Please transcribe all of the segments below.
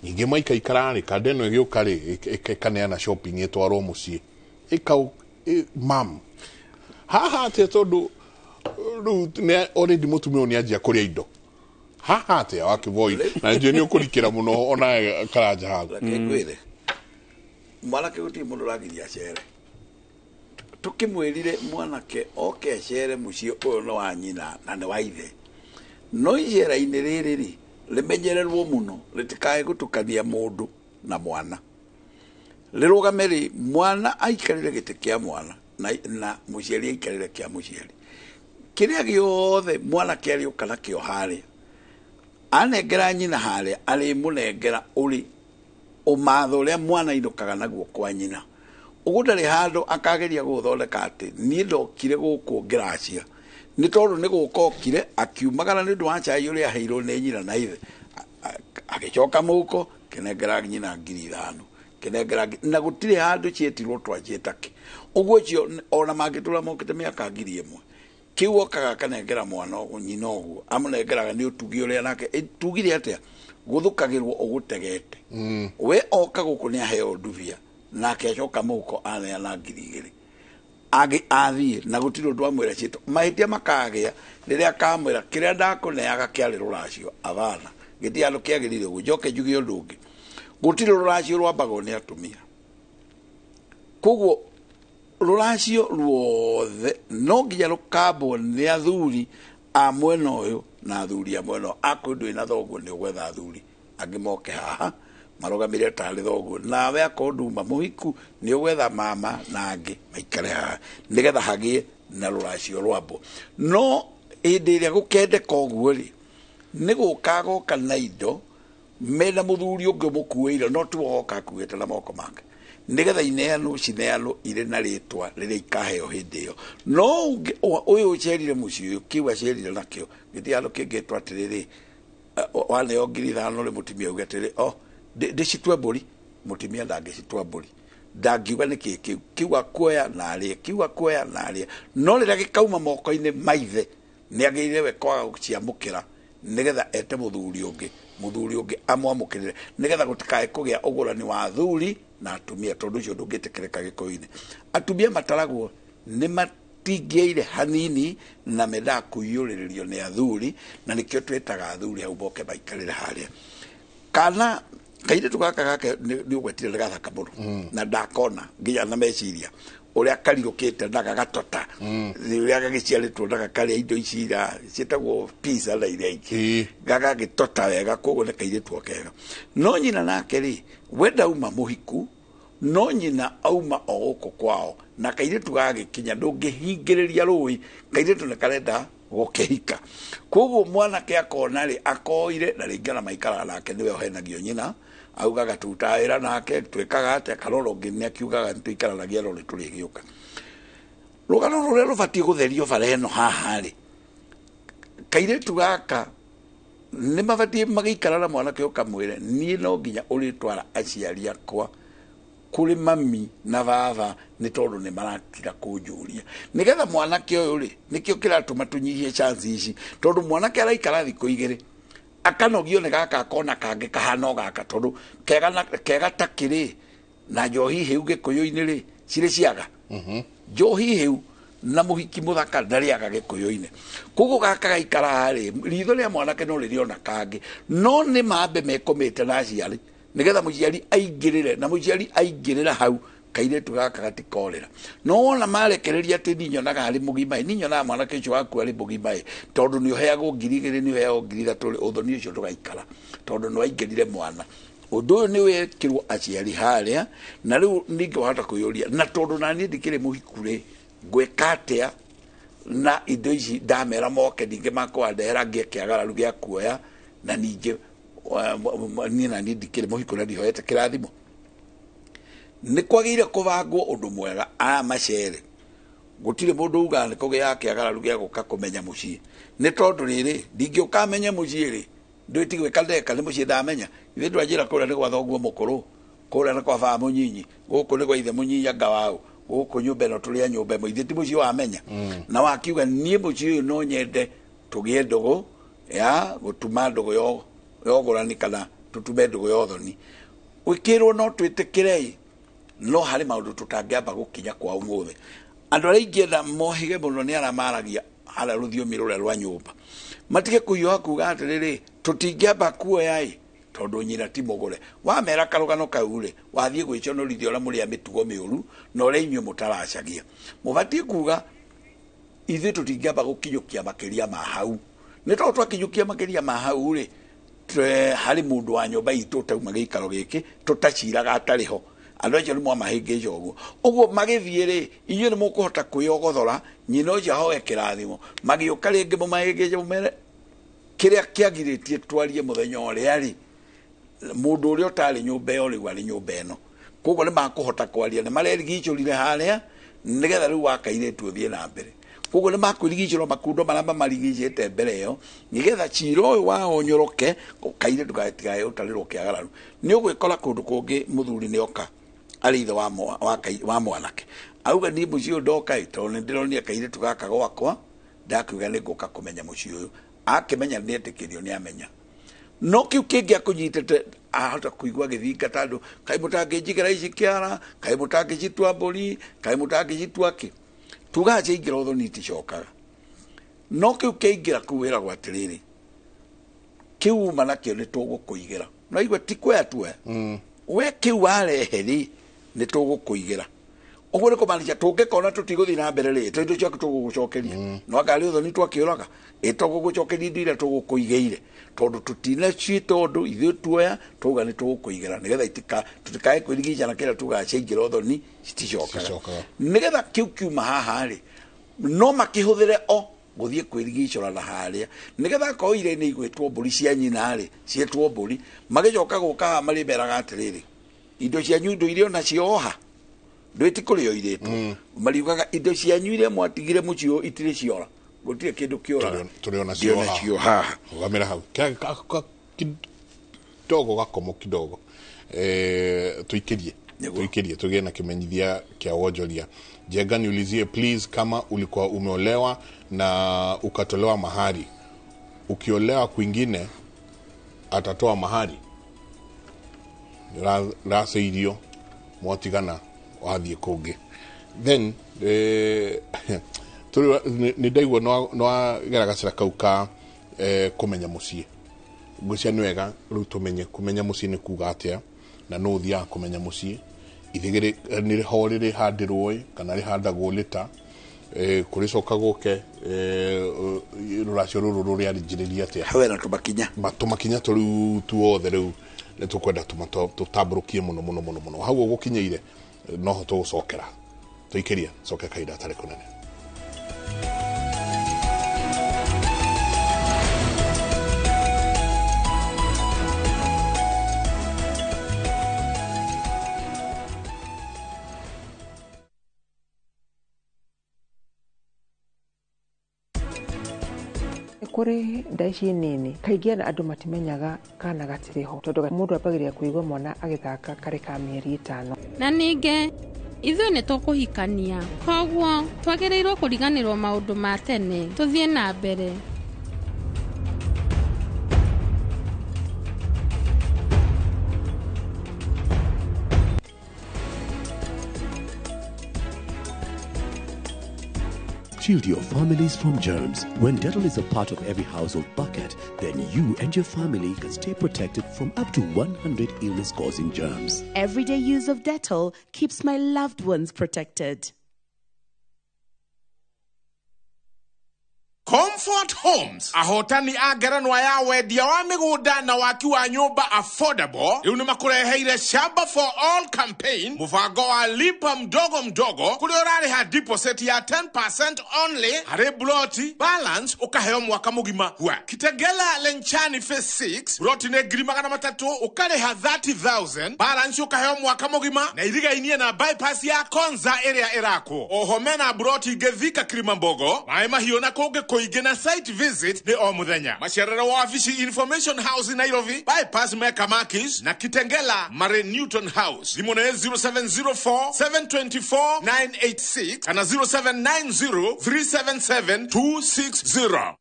Ningĩ maikaikara rĩ, kanda ĩno ĩgĩũka rĩ, ĩkaneana shopping ĩtwarwo mũciĩ. Ĩka mam. Haha atĩa tondũ rĩu nĩ already mũtumia ũyũ nĩ anjia kũrĩa indo. Haha atĩa wa Kĩboi, na njũĩ nĩ ũkũrikĩra mũno onawe Karanja hau. Reke ngwĩre, mwanake gũtirĩ mũndũ ũragiria acere. Tũkĩmwĩrire mwanake oke acere mũciĩ ũyũ nĩ wa nyina na nĩ wa ithe. No icera-inĩ rĩrĩ rĩ, rĩmenyererwo mũno rĩtikae gũtukania mũndũ na mwana. Rĩrũgame rĩ, mwana aikarĩre gĩtĩ kĩa mwana na mũciari aikarĩre kĩa mũciari. Kĩrĩa gĩothe mwanake arĩũka nakĩo harĩa, anengera nyina harĩa, arĩmũnengera ũrĩ ũmatho ũrĩa mwana ainũkaga naguo kwa nyina. Ũguo ndarĩ handũ akageria gũthondeka atĩ niĩ ndokire gũkũ ngĩracia. Nĩ tondũ nĩ gũka okire akiumagara nĩ ũndũ wa cai ũrĩa aheirwo nĩ nyina na ithe. Agĩcoka mũhuko, kĩnengera nyina 5,000. Kĩnengera na gũtirĩ handũ ciĩtirwo twaciĩtake. Ũguo ũcio ona mangĩtũra mokĩte mĩaka 1,000. Kĩu okaga akanengera mwana nyina ũguo. Amũnengeraga nĩ ũtugi ũrĩa nake. Tugire atĩa? Gũthũkagĩrwo ũgũtegete. We oka gũkũ nĩ aheo ndubia. Nake acoka mũhuko aneana 2,000. Angĩ athiĩ na gũtirĩ ũndũ amwĩra ciĩtwa. Mahĩtia makagĩa rĩrĩa akamwĩra kĩrĩa ndakũneaga kĩarĩ rũracio. Abana. Gĩtirĩ handũ kĩagĩrĩire ũguo. Njoke njuge ũndũ ũngĩ. Gũtirĩ rũracio rwambagwo nĩ atumia. Koguo rũracio ruothe no nginya rũkambwo nĩ athuri a mwena ũyũ na athuri a mwena ũyũ. Akorwo ndũrĩ na thoguo nĩ ũgwetha athuri angĩ moke haha marũgamĩre tarĩ thoguo. Nawe akorwo nduma mũhiku nĩ ũgwetha mama na angĩ maikare haha nĩgetha hagĩe na rũracio rwambwo. No hĩndĩ ĩrĩa gũkendeka ũguo rĩ, nĩ gũka agoka na indo mena mũthuri ũngĩ ũmũkuĩire, no tiwe oka akuĩte na moko make, nĩgetha ineanwo cineanwo irĩ na rĩtwa rĩrĩa ikaheo hĩndĩ ĩyo. No ũyũ ũcerire mũciĩ ũyũ, kĩu acerire nakĩo gĩtirĩ handũ kĩngĩtwo atĩrĩrĩ, waneo 5,000 rĩ, mũtumia auge atĩrĩ, o, ndĩcitue mbũri. Mũtumia ndangĩcitua mbũri, ndangiuga nĩkĩ kĩu, kĩu akuoya na arĩe, kĩu akuoya na arĩe. No rĩrĩa gĩkauma moko-inĩ ma ithe, nĩagĩrĩire we kwaga gũciamũkĩra nĩgetha ete mũthuri ũngĩ, mũthuri ũngĩ amwamũkĩrĩre, nĩgetha gũtikae kũgĩa ũgũrani wa athuri na atumia, tondũ ũcio ndũngĩtĩkĩrĩka Gĩkũyũ-inĩ. Atumia mataragwo nĩ matingĩaire hanini na mendaga kũiyũrĩrĩrio nĩ athuri, na nĩkĩo twĩtaga athuri hau moke maikarĩre harĩa. Kana kairĩtu gaka gake nĩ ũgwetire nĩ gathaka mũno, na ndakona nginya na meciria ũrĩa karirũkĩte na gagatota, ũrĩa gagĩciarĩtwo na gakarĩa indo ici ira ciĩtagwo pizza na iria ingĩ, gagagĩtota wega, koguo nĩ kairĩtu o kega. No nyina nake rĩ, we ndauma mũhiku, no nyina auma o gũkũ kwao, na kairĩtu gagĩkinya ndũngĩhingĩrĩria rũĩ, kairĩtu nĩ karenda gũkĩhika. Koguo mwanake akona rĩ, akoire na rĩngĩ ona maikaraga nake, nĩwe ũhenagio nyina, augaga tũrutaga wĩra nake, twĩkaga atĩa, kana ona ũngĩ nĩ akiugaga nĩ tũikaranagia no nĩ tũrĩgĩũka. Rũgano rũrĩa rũbatiĩ gũtherio bara ĩno haha rĩ, kairĩtu gaka nĩ mabatiĩ magĩikara na mwanake ũkamwĩre, niĩ no nginya ũrĩtwara aciari akwa kũrĩ mami na baba, nĩ tondũ nĩ maratira kũnjũria. Nĩgetha mwanake ũyũ rĩ, nĩkĩo kĩratũma tũnyihie chance ici, tondũ mwanake araikara thikũ igĩrĩ akanogio nĩ gaka, akona kangĩ kahana o gaka, tondũ kega na, kega ta kĩrĩ na njohi hĩu Gĩkũyũ-inĩ rĩ, cirĩ ciaga. Njohi hĩu na mũhiki mũthaka ndarĩaga Gĩkũyũ-inĩ. Koguo gaka gaikara rĩ, ritho rĩa mwanake no rĩrĩona kangĩ, no nĩ mambe mekomĩte na aciari, nĩgetha mũciari aingĩrĩre, na mũciari aingĩrĩra hau kairĩtu gaka gatikorĩra. No wona marekereria atĩ niĩ nyonaga arĩ mũgima ĩ, niĩ nyonaga mwanake ũcio waku arĩ mũgima ĩ, tondũ nĩ ũheagwo 2,000, nĩ ũheagwo 3,000 rĩ, ũthoni ũcio ndũgaikara, tondũ nĩ waingĩrire mwana. Ũndũ ũyũ nĩ wekĩrwo aciari harĩa, na rĩu ningĩ wahota kwĩyũria, na tondũ na niĩ ndikĩrĩ mũhiku rĩ, ngwĩka atĩa na indo ici ndamera moke, ningĩ makwandehera ngĩe kĩagararu gĩa kuoya, na ningĩ niĩ na niĩ ndikĩrĩ mũhiku na ndihoete kĩrathimo. Nĩ kwagĩrĩire kũbangwo ũndũ mwega aya macere. Gũtirĩ mũndũ ugaga nĩ kũgĩaga kĩagararu gĩa gũka kũmenya mũciĩ, nĩ tondũ rĩrĩ, ndingĩũka menye mũciĩ rĩ, ndũĩ ti gwĩka ndeka, nĩ mũciĩ ndamenya. Ithuĩ twanjĩra kũrĩa nĩ gwa thoguo mũkũrũ, kũrĩa nĩ kwa baba mũnyinyi, gũkũ nĩ gwa ithe mũnyinyi anga waũ, gũkũ nyũmba ĩno tũrĩ a nyũmba ĩmwe, ithuĩ ti mũciĩ wamenya. Na wakiuga niĩ mũciĩ ũyũ no nyende tũgĩe ndũgũ ya gũtuma ndũgũ ya ũgũrani kana Tutume ndũgũ ya ũthoni. Wĩkĩrwo no twĩtĩkĩrei no harĩ maũndũ tũtangĩamba gũkinya kwa ũmũthĩ. Andũ arĩa ingĩenda mohĩge mũno nĩ arĩa maragia harĩa rũthiomi rũrĩa rwa nyũmba. Matige kũhiũha kuga atĩrĩrĩ, tũtingĩamba kuoya ĩ tondũ nyina ti mũgũre. Wamera karũgano kau rĩ, wathiĩ gwĩconorithia ũrĩa mũrĩ a mĩtugo mĩũru na ũrĩa inyuĩ mũtaracagia. Mũbatiĩ kuga ithuĩ tũtingĩamba gũkinyũkia makĩria ma hau. Nĩ tondũ twakinyũkia makĩria ma hau rĩ, harĩ mũndũ wa nyũmba itũ ũtauma gĩikaro gĩkĩ tũtaciraga atarĩ ho. Andũ acio nĩ mwamahĩngĩca ũguo. Ũguo magĩthiĩ rĩ, inyuĩ nĩ mũkũhota kwĩyogothora, nyina ũcio ahoe kĩrathimo. Magĩũka rĩngĩ mũmahĩngĩce mũmere kĩrĩa kĩagirĩtie twarie mũthenya ũrĩa rĩ, mũndũ ũrĩa ũtarĩ nyũmba ĩyo rĩu arĩ nyũmba ĩno. Koguo nĩ makũhota kwaria, nĩ marerigicũrire harĩa nĩgetha rĩu wakairĩtu ũthiĩ na mbere. Koguo nĩ makwĩrigicũra makundo marĩa mamarigicĩte mbere ĩyo nĩgetha cira ũyũ wao ũnyoroke, kairĩtu gatigae ũtarĩrwo kĩagararu. Nĩ ũgwĩkora kũndũ kũngĩ mũthuri nĩ oka arĩ ithe wa mwanake auga niĩ mũciĩ ũyũ ndoka ĩ tondũ nĩ ndĩronire kairĩtu gaka gwakwa ndakiuga nĩ ngũka kũmenya mũciĩ ũyũ. Akĩmenya nĩ etĩkĩrio nĩ amenya. No kĩu kĩngĩ akũnyitĩte ahota kũigua gĩthingata andũ, kaĩ mũtangĩnjigĩra ici kĩara, kaĩ mũtangĩcitua mbũri, kaĩ mũtangĩcitua kĩ. Tugaga ciaingĩra ũthoni iticokaga. No kĩu kĩaingĩra kũu wĩragwo atĩrĩrĩ, kĩu uma nakĩo nĩ tũgũkũigĩra. No igua ti kuoya tuoya. We kĩu warehe rĩ, nĩ tũgũkũigĩra. Ũguo nĩ kũmaanisha tũngĩkona tũtigũthiĩ na mbere rĩ, tondũ ciaku tũgũgũcokeria. No anga arĩ ũthoni twakĩũraga, ĩ tũgũgũcokeria indo iria tũgũkũigĩire. Tondũ tũtinaciĩ tondũ ithuĩ tuoya twauga nĩ tũgũkũigĩra nĩgetha tũtikae kwĩrigicana kĩrĩa tugaga ciaingĩra ũthoni citicokaga. Nĩgetha kĩu kiuma haha rĩ, no makĩhũthĩre o gũthiĩ kwĩrigicũra na harĩa nĩgetha akorwo iria nĩ igwĩtwo mbũri cia nyina rĩ, ciĩtwo mbũri, magĩcoka gũka haha marĩmeraga atĩrĩrĩ, indo cianyu indo iria onacio oha ndwĩti kũrĩo irĩtwo. Mariugaga indo cianyu iria mwatigire mũciĩ ũyũ itirĩ ciora, gũtirĩ kĩndũ kĩũraga, tũrĩ onacio haha. Rũgamĩra hau kidogo gakomo kidogo, tuikirie tugĩe na kĩmenyithia kĩa wonjoria. Jenga niulizie please, kama ulikuwa umeolewa na ukatolewa mahari, ukiolewa kwingine atatoa mahari? Rase irio mwatigana wathiĩ kũngĩ. Then nĩ ndaigua nĩwagera gacĩra kau ka kũmenya mũciĩ. Ngwĩciria nĩ wega rĩu tũmenye kũmenya mũciĩ nĩ kuga atĩa, na nũ ũthiaga kũmenya mũciĩ. Ithigĩrĩ nĩ ho rĩrĩhandĩrwo ĩ kana rĩhandagwo lĩta, kũrĩcoka gũke rũracio rũrũ rũrĩanjĩrĩria atĩa. Hau hena tũmakinya. Tũmakinya tũrĩu tuothe rĩu nĩ tũkwenda tũtambũrũkie mũno mũno mũno mũno. Hau ũgũkinyĩire noho tũgũcokera. Tũikĩrie coke kahinda gatarĩ kũnene. Kũrĩ nda ici nini kaingĩ andũ matimenyaga kana gatirĩ ho tondũ mũndũ ambagĩrĩria kũigua mwana agĩthaka karĩ ka mĩeri 5. Na ningĩ ithuĩ nĩ tũkũhikania, koguo twagĩrĩirwo kũriganĩrwo maũndũ ma tene tũthiĩ na mbere. Shield your families from germs. When Dettol is a part of every household bucket, then you and your family can stay protected from up to 100 illness-causing germs. Everyday use of Dettol keeps my loved ones protected. Comfort Homes ahotani a ngerenwa ya wendia wa mĩgũnda na waki wa nyũmba affordable rĩu nĩ makũreheire Shamba for All campaign, mũbango wa lipa mdogo mdogo kũrĩa ũrarĩha deposit ya 10% only harĩ ploti, balance ũkaheo mwaka mũgima. Hua Kitegela Lenchani phase 6 ploti nĩ 300,000 ũkarĩha 30,000 balance ũkaheo mwaka mũgima na irigainie na bypass ya Konza ĩrĩa ĩrakwo. Oho mena ploti ingĩ Thika Kilimambogo, Maĩ Mahiũ na kũngĩ kũingĩ na site visit nĩ o mũthenya. Macerero wa wabici Information House Nairobi, bypass Mecca Makis na Kitengela Mare Newton House. Thimũ nĩ 0704 724 986 kana 0790 377 260.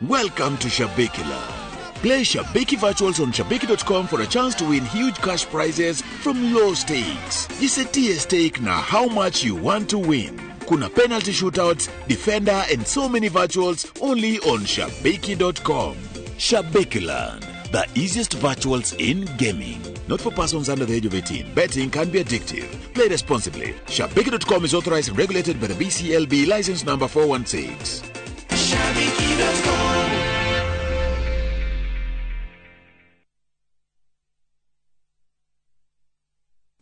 Welcome to Shabiki Land. Play Shabiki Virtuals on Shabiki.com for a chance to win huge cash prizes from low stakes. Jisetie stake na how much you want to win. Kuna penalty shootouts, defender and so many virtuals only on Shabiki.com. Shabiki Land, the easiest virtuals in gaming. Not for persons under the age of 18. Betting can be addictive. Play responsibly. Shabiki.com is authorized and regulated by the BCLB license number 416. Shabiki.com.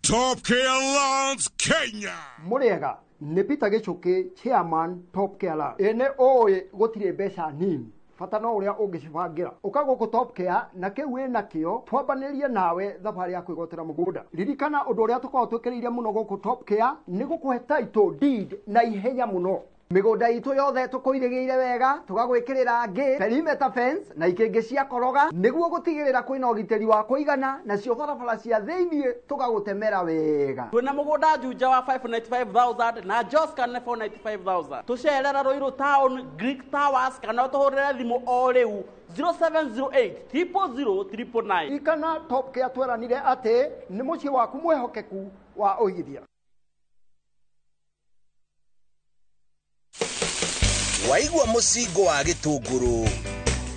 Top Care Lawns Kenya. Muriega nĩ Peter Gĩchũkĩ chairman Top Care Land. Ĩ nĩ ũĩ gũtirĩ mbeca nini bata no ũrĩa ũngĩcibangĩra. Ũka gũkũ Top Care na kĩu wĩ nakĩo twambanĩrie nawe thabarĩ ya kwĩgwatĩra mũgũnda. Ririkana ũndũ ũrĩa tũkoragwo twĩkĩrĩire mũno gũkũ Top Care nĩ gũkũhe title deed na ihenya mũno. Mĩgũnda itũ yothe tũkũirĩgĩire wega tũgagwĩkĩrĩra ngĩ perimeter fence na ikĩngĩ cia koroga nĩguo gũtigĩrĩra kwĩna ũgitĩri wa kũigana nacio barabara cia thĩiniĩ tũgagũtemera wega. Twĩna mũgũnda Juja wa 595,000 na Joska nĩ 495,000. Tũcerera Ruiru Town, Greek Towers kana ũtũhũrĩre thimũ o rĩu 0708 000 999. Ririkana Top Care tweranire atĩ nĩ mũciĩ waku mwĩhokeku wa ũigithia. Waigua mũcingo wa gĩtũngũrũ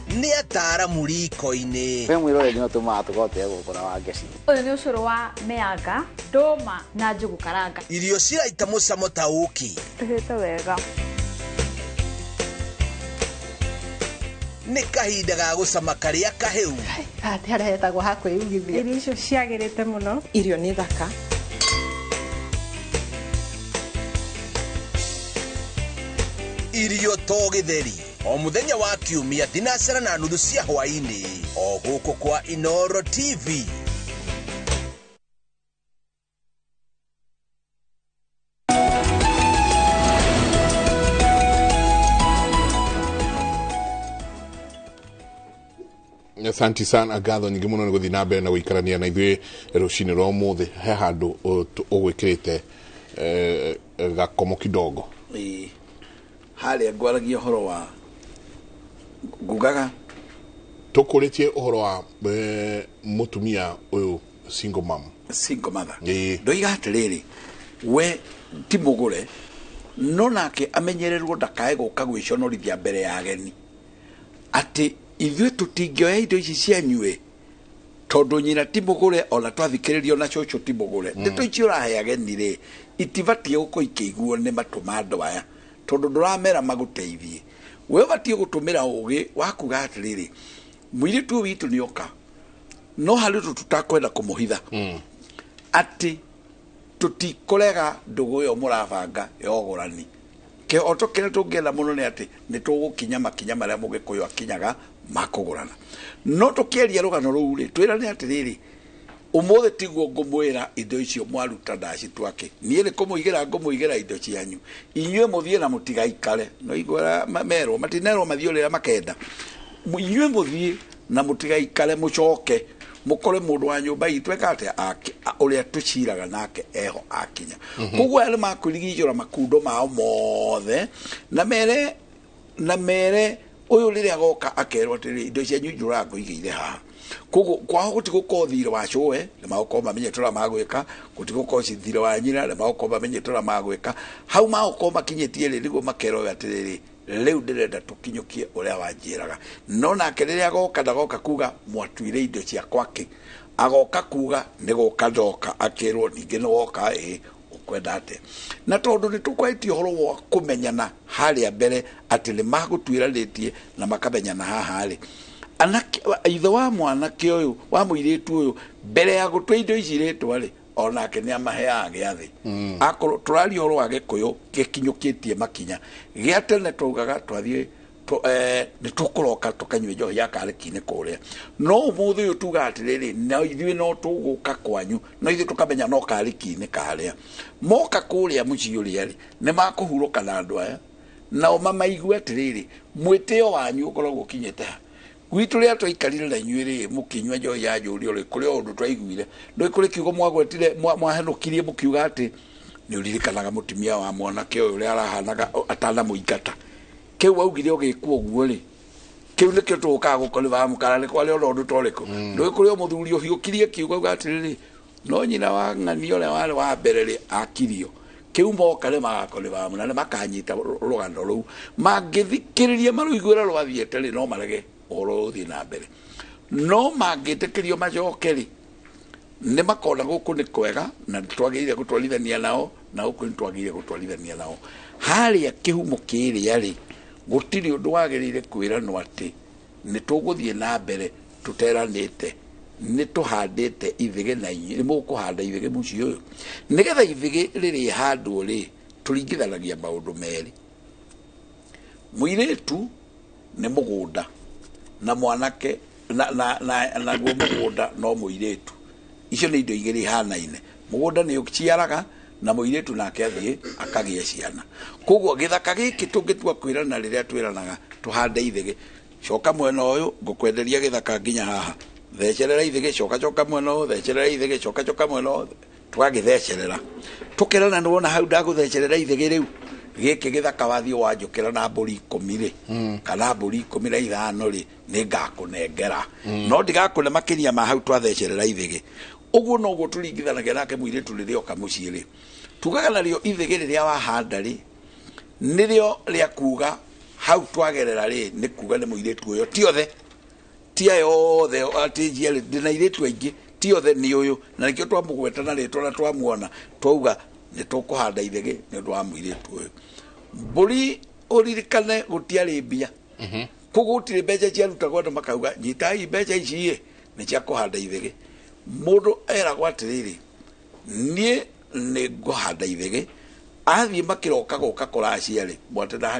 nĩ ataaramu riko-inĩ. Kwĩ mwĩroreri no tũmaga tũgote gũkũ na Wangeci. Ũyũ nĩ ũcũrũ wa mĩanga, ndũma na njũgũ karanga. Irio ciraita mũcamo ta ũkĩ. Tũhĩte wega. Nĩ kahinda ga gũcama karĩa kahĩu. Haha ti harĩa hetagwo ha kwĩyugithia. Irio icio ciagĩrĩte mũno. Irio nĩ thaka. Irio to gĩtheri o mũthenya wa kiumia thinacara na nuthu cia hwaĩ-inĩ o gũkũ kwa Inooro TV. Asante sana ngatho nyingĩ mũno nĩ gũthiĩ na mbere na gũikarania na ithuĩ rũcinĩ rwa ũmũthĩ. He handũ ũgwĩkĩrĩte gakomo kidogo. Ĩĩ harĩa ngwaragia ũhoro wa ngugaga tũkũrĩtie ũhoro wa mũtumia ũyũ single mom, single mother. Ndoiga atĩrĩrĩ, we ti mũgũre no nake amenyererwo ndakae gũka gwĩconorithia mbere ya ageni atĩ ithuĩ tũtingĩoya indo ici cianyuĩ tondũ nyina ti mũgũre ona twathikĩrĩrio na cũcũ ti mũgũre. Ndeto ici ũrahe ageni rĩ itibatiĩ gũkorwo ikĩiguo nĩ matũ ma andũ aya tondũ ndũramera magũteithie. We ũbatiĩ gũtũmĩra ũgĩ wa kuga atĩrĩrĩ, mũirĩtu ũyũ witũ nĩoka no harĩ ũndũ tũtakwenda kũmũhitha atĩ tũtikũrega ndũgũ ĩyo mũrabanga ya ũgũrani. Kĩhoto kĩrĩa tũngĩenda mũno nĩ atĩ nĩ tũgũkinya makinya marĩa mũgĩkũyũ akinyaga ma kũgũrana. No tũkĩaria rũgano rũu rĩ twĩrane atĩrĩrĩ, ũmũthĩ tiguo ngũmwĩra indo icio mwaruta ndacitwake. Niĩ nĩ kũmũigĩra ngũmũigĩra indo cianyu. Inyuĩ mũthiĩ na mũtigaikare. No igua merwo matinerwo mathiĩ ũrĩa makenda. Inyuĩ mũthiĩ na mũtigaikare mũcoke mũkore mũndũ wa nyũmba itũ eka atĩa ũrĩa tũciraga nake eho akinya. Koguo aya nĩ makwĩrigicũra makundo mao mothe na mere ũyũ rĩrĩa agoka akerwo atĩrĩrĩ, indo cianyu njũraga ngũigĩire haha. Koguo kwao gũtigũkorwo thirĩ wa cũwe nĩ magũkorwo mamenyete ũrĩa magwĩka, gũtigũkorwo thirĩ wa nyina nĩ magũkorwo mamenyete ũrĩa magwĩka. Hau magũkorwo makinyĩtie rĩ nĩguo makerwo atĩrĩrĩ, rĩu ndĩrenda tũkinyũkie ũrĩa wanjĩraga. No nake rĩrĩa agoka ndagoka kuga mwatuire indo ciakwa kĩ, agoka kuga nĩ gũka ndoka akĩrwo ningĩ nĩ woka ĩ ũkwenda atĩa. Na tondũ nĩ tũkwaĩtie ũhoro wa kũmenyana harĩa mbere atĩ nĩ magũtuĩranĩtie na makamenyana haha rĩ, ithe wa mwanake ũyũ wa mũirĩtu ũyũ mbere ya gũtua indo ici rĩtwa rĩ onake nĩ amaheaga gĩathĩ. Akorwo tũraria ũhoro wa gĩkũyũ gĩkinyũkĩtie makinya gĩa tene twaugaga twathiĩ nĩ tũkũroka tũkanyue njohi ya karĩki-inĩ kũrĩa. No ũmũthĩ ũyũ tugaga atĩrĩrĩ, na ithuĩ no tũgũka kwanyu no ithuĩ tũkamenya no karĩki-inĩ karĩa. Moka kũrĩa mũciĩ ũrĩa rĩ nĩ makũhurũka na andũ aya nao mamaigue atĩrĩrĩ, mwĩtĩo wanyu ũkoragwo ũkinyĩte ha. Gwitũ rĩrĩa twaikarire na inyuĩ rĩ mũkĩnyua njohi ya njũrio rĩ kũrĩ o ũndũ twaiguire. Nĩ kũrĩ kiugo mwagwetire mwahenũkirie mũkiuga atĩ nĩ ũririkanaga mũtumia wa mwanake ũyũ ũrĩa arahanaga atanamũingata. Kĩu waugire ũgĩkwo ũguo rĩ Kĩu nĩkĩo tũgũkaga gũkonibamu kana nĩ kwarĩ ona ũndũ ta ũrĩkũ. Ndũĩ kũrĩ o mũthuri ũhiũkirie kiugo auga atĩrĩrĩ, no nyina wa ng'ania ũrĩa warĩ wa mbere rĩ akirio. Kĩu moka nĩ magakonibamu na nĩ makanyita rũgano rũu. Mangĩthikĩrĩria marũiguĩra rwathiĩte rĩ, no marege ũhoro ũthiĩ na mbere. No mangĩtĩkĩrio macoke rĩ, nĩ makona gũkũ nĩ kwega na twagĩrĩire gũtwarithania nao, na gũkũ nĩ twagĩrĩire gũtwarithania nao. Harĩa kĩhumo kĩrĩa rĩ, gũtirĩ ũndũ wagĩrĩire kwĩranwo atĩ nĩ tũgũthiĩ na mbere tũteranĩte, nĩ tũhandĩte ithĩgĩ na inyuĩ nĩ mũkũhanda ithĩgĩ mũciĩ ũyũ. Nĩgetha ithĩgĩ rĩrĩhandwo rĩ, tũringithanagia maũndũ merĩ. Mũirĩtu nĩ mũgũnda na mwanake na naguo mũgũnda no mũirĩtu. Icio nĩ indo igĩrĩ ihanaine. Mũgũnda nĩ ũciaraga na mũirĩtu nake athiĩ akagĩa ciana. Koguo gĩthaka gĩkĩ tũngĩtua kwĩrana rĩrĩa twĩranaga tũhande ithĩgĩ, coka mwena ũyũ ngũkwenderia gĩthaka nginya haha, thecerera ithĩgĩ, coka coka mwena ũyũ, thecerera ithĩgĩ, coka coka mwena ũyũ, tũgagĩthecerera. Tũkerana nĩ wona hau ndagũthecerera ithĩgĩ rĩu, gĩkĩ gĩthaka wathiĩ wanjũkĩra na mbũri 10 rĩ, kana mbũri 15 rĩ, nĩ ngakũnengera. No ndigakũne makĩria ma hau twathecerera ithĩgĩ. Ũguo noguo tũringithanagia nake mũirĩtu rĩrĩa oka mũciĩ rĩ. Tugaga narĩo ithĩgĩ rĩrĩa wahanda rĩ, nĩrĩo rĩa kuga hau twagerera rĩ, nĩ kuga nĩ mũirĩtu ũyũ, ti othe, ti aya othe atĩ njiarĩ, ndĩna airĩtu aingĩ, ti othe nĩ ũyũ, na nĩkĩo twamũgweta na rĩtwa na twamuona, twauga nĩ tũkũhanda ithĩgĩ nĩ ũndũ wa mũirĩtu ũyũ. Mbũri ũririkane gũtiarĩ mbia. Koguo gũtirĩ mbeca ciarutagwo andũ makauga nyitai mbeca ici ĩ, nĩ cia kũhanda ithĩgĩ. Mũndũ eragwo atĩrĩrĩ, niĩ nĩ ngũhanda ithĩgĩ, athiĩ makĩroka gũka kũracia rĩ, mwate na